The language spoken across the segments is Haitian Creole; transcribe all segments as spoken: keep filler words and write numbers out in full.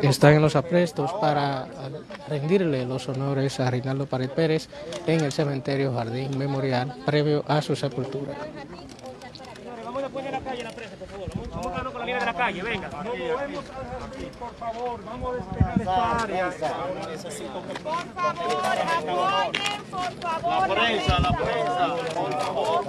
Están en los aprestos para rendirle los honores a Reinaldo Pared Pérez en el cementerio Jardín Memorial previo a su sepultura. Vamos a poner la calle, la presa, por favor. Vamos a buscarnos con la línea de la calle, venga. No movemos aquí, por favor. Vamos a despejar esta área. Por favor, apoyen, por favor. La prensa, la prensa, por favor.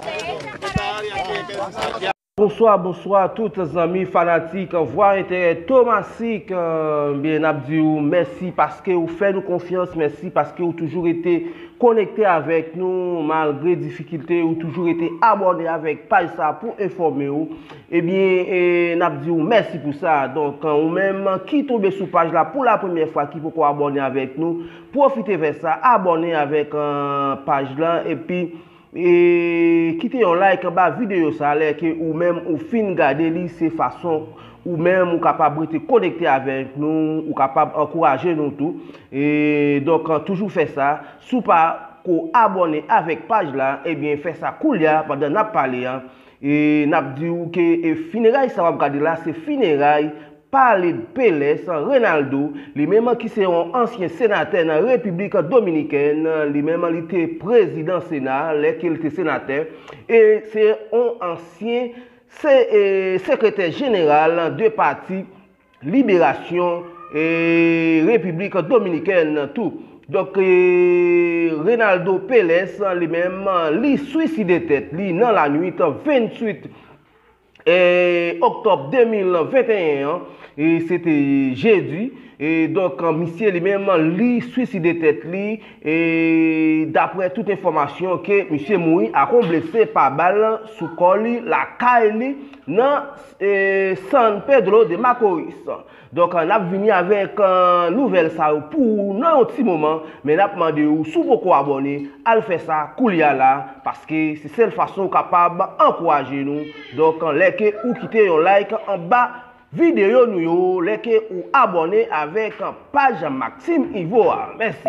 Esta área aquí hay que desarrollar. Bonswa, bonswa tout zanmi fanatik Vwa Enterè Tomasik. Byen, n ap di w mèsi paske ou fè nou konfyans, mèsi paske ou toujou rete konekte avèk nou malgre difikilte, ou toujou rete abòne avèk paj sa pou enfòme w. Ebyen, e, n ap di w mèsi pou sa. Donk, ou menm ki tonbe sou paj la pou la premyè fwa, ki poko abòne avèk nou, pwofite fè sa, abòne avèk, e, paj la, epi e kite yon like anba videyo sa a, lè ke ou menm ou fin gade li, se fason ou menm ou kapab rete konekte avèk nou, ou kapab ankouraje nou tou. E donk, toujou fè sa. Si w pa ko abòne avèk paj la, ebyen, fè sa koulye a pandan n ap pale a. E n ap di w ke, e, fineray sa w ap gade la, se fineray Paled Peles Reynaldo, li menm ki se yon ansyen senatè nan Repiblik Dominikèn, li menm li te prezidan Sena lè ke l te senatè, e se yon ansyen se, e, sekretè jeneral de Pati Liberasyon, e, Repiblik Dominikèn tou. Donk, e, Reynaldo Peles, li menm, li swiside tèt li nan lannuit venntuit e, oktòb de mil venteyen an, e, se te jedi. E, donk, misye li menm, li swiside tèt li, e, daprè tout enfòmasyon ke misye mouri ak yon blese pa bal sou kò li, lakay li, nan, e, San Pedro de Macorís. Donk, n ap vini avèk, e, nouvèl sa yo pou ou nan yon ti moman, men n ap mande w, si w poko abòne, al fè sa koulye a la, paske se sèl fason w kapab ankouraje nou. Donk, lè ke ou kite yon like anba videyo nou yo, lè ke ou abòne avèk paj Maxime Ivo a. Mèsi.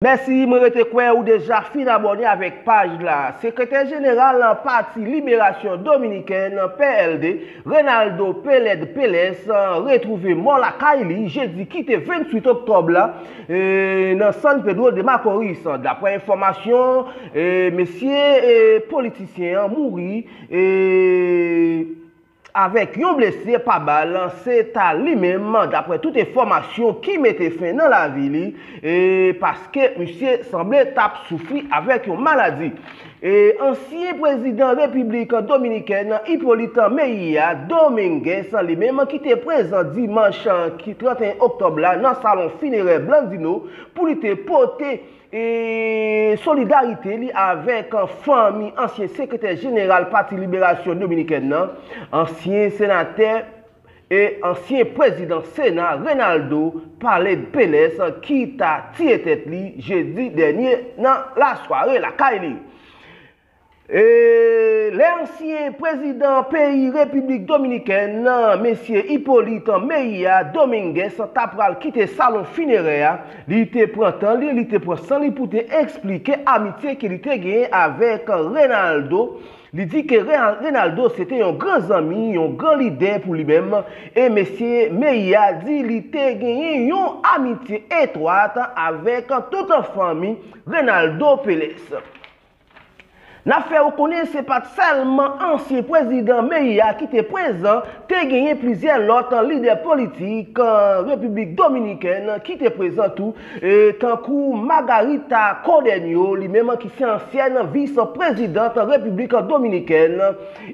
Mèsi, mwen rete kwè ou deja fin abòne avèk paj la. Sekretè jeneral Pati Liberasyon Dominikèn, P L D, Reynaldo Peled Peles, retwouve mò lakay li jedi ki te venntuit oktòb la, e, nan San Pedro de Macorís. Daprè enfòmasyon, e, mesye, e, politisyen an mouri, e, avèk yon blese pa bal, se ta li menm, daprè tout enfòmasyon ki mete fen nan lavi li, e, paske misye sanble t ap soufri avèk yon maladi. E, ansyen prezidan Repiblik Dominikèn, Hippolyte Mejia Dominguez, li menm ki te prezan dimanch ki trannteyen oktòb la nan salon finerè Blandino pou li te pote e solidarite li avèk fanmi ansyen sekretè jeneral Pati Liberasyon Dominikèn nan, ansyen senatè e ansyen prezidan Sena Reynaldo Paled Peles ki ta tiye tèt li jedi dènye nan lasware lakay li. E lè ansyen prezidan peyi Repiblik Dominikèn nan, mesye Hippolyte Mejia Dominguez, ta pral kite salon finerè a, li te pran tan li, li te pran san li pou te eksplike amitye ke li te genyen avèk Reynaldo. Li di ke Re-, Reynaldo se te yon gran zanmi, yon gran lidè pou li menm, e mesye Mejia di li te genyen yon amitye etwat avèk tout fanmi Reynaldo Peles. N ap fè ou konnen se pa t sèlman ansyen prezidan Mejia ki te prezan, te genyen plizyè lòt lidè politik, e, Repiblik Dominikèn ki te prezan tou, e, tankou Margarita Cordeño, li menm ki se ansyèn vis prezidant Repiblik Dominikèn,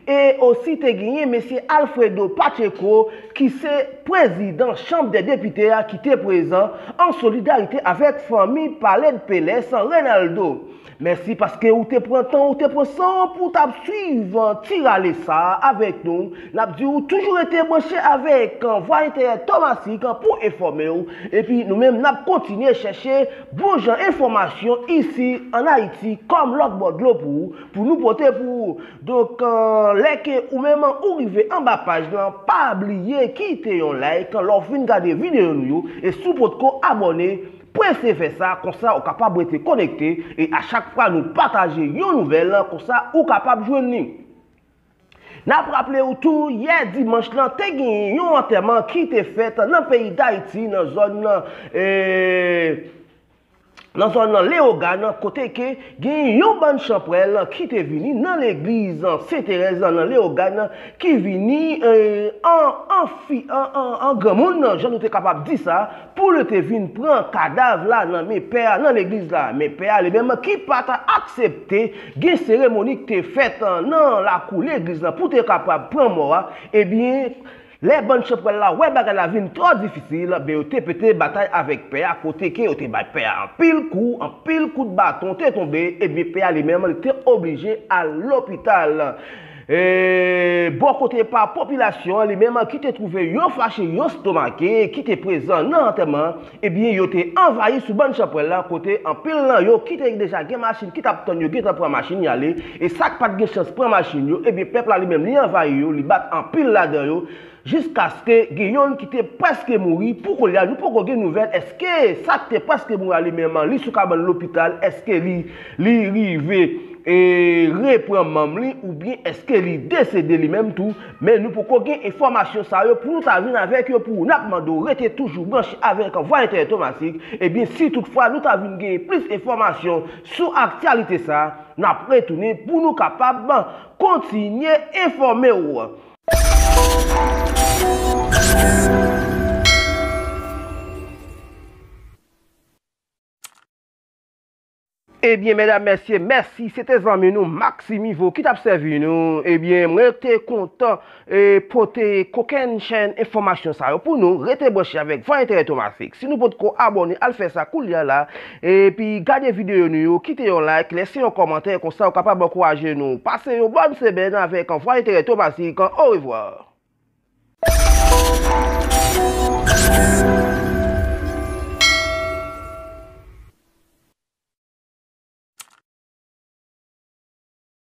e osi te genyen mesye Alfredo Pacheco, ki se prezidan Chanm dè Depite a, ki te prezan an solidarite avèk fanmi Paled Peles Reynaldo. Mèsi paske ou te pran tan, ou te pran san pou w t ap swiv ti rale sa a avèk nou. N ap di w toujou rete branche avèk Vwa Enterè Tomasik pou enfòme w. Epi nou menm, n ap kontinye chèche bon jan enfòmasyon isi ann Ayiti kòm lòt bò dlo pou ou, pou nou pote pou ou. Donk, e, lè ke ou menm ou rive anba paj lan, pa bliye kite yon like lè w fin gade videyo nou yo. E si w potko abòne, prese fè sa, konsa ou kapab rete konekte e a chak fwa nou pataje yon nouvèl, konsa ou kapab jwenn li. N ap raple w tou, yè dimanch lan, te gen yon antèman ki te fèt nan peyi Dayiti, nan zòn, e, nan zòn nan Leyogàn, kote ke gen yon bann chanpwèl ki te vini nan legliz Sen Terèz nan Leyogàn, ki vini, e, an, an fi, an, an, an granmoun, jan nou te kapab di sa, pou li te vin pran kadav la nan men pè a nan legliz la. Men pè a li menm ki pa t aksepte gen seremoni ki te fèt nan lakou legliz la pou te kapab pran mò a, ebyen, lè bann chanpwèl la wè bagay la vin twò difisil, ben yo te pete batay avèk pè a, kote ke yo te bay pè a anpil kou, anpil kout baton te tonbe, ebyen pè a li menm li te oblije al lopital. E, bò kote pa popilasyon an li menm ki te twouve yo fache, yo estomake, ki te prezan nan antèman, ebyen, yo te anvayi sou bann chanpwèl la, kote anpil nan yo ki te deja gen machin, ki t ap tann yo, gentan pran machin y ale, e sa k pa t gen chans pran machin yo, ebyen, pèp la li menm, li anvayi yo, li bat anpil ladan yo, jiskaske gen yonn ki te prèske mouri. Pou kounye a, nou poko gen nouvèl, èske sa k te prèske mouri a li menm, li sou kabann lopital, èske li, li rive, e, reprann manm li, oubyen èske li desede li menm tou? Men nou poko gen enfòmasyon sa yo pou nou ta vin avèk yo pou ou. N ap mande w rete toujou branche avèk Vwa Enterè Tomasik. Ebyen, si toutfwa nou ta vin gen plis enfòmasyon sou aktyalite sa, n ap retounen pou nou kapab kontinye enfòme w. Ebyen, medam, mesye, mèsi. Se te zanmi nou, Maxime Ivo, ki t ap sèvi nou. Ebyen, mwen te kontan, e, pote kokennchenn enfòmasyon sa yo pou nou. Rete branche avèk Vwa Enterè Tomasik. Si nou potko abòne, al fè sa koulye a la. Epi, gade videyo nou yo, kite yon like, lese yon kòmantè, konsa w kapab ankouraje nou. Pase yon bòn semèn avèk Vwa Enterè Tomasik. Orevwa.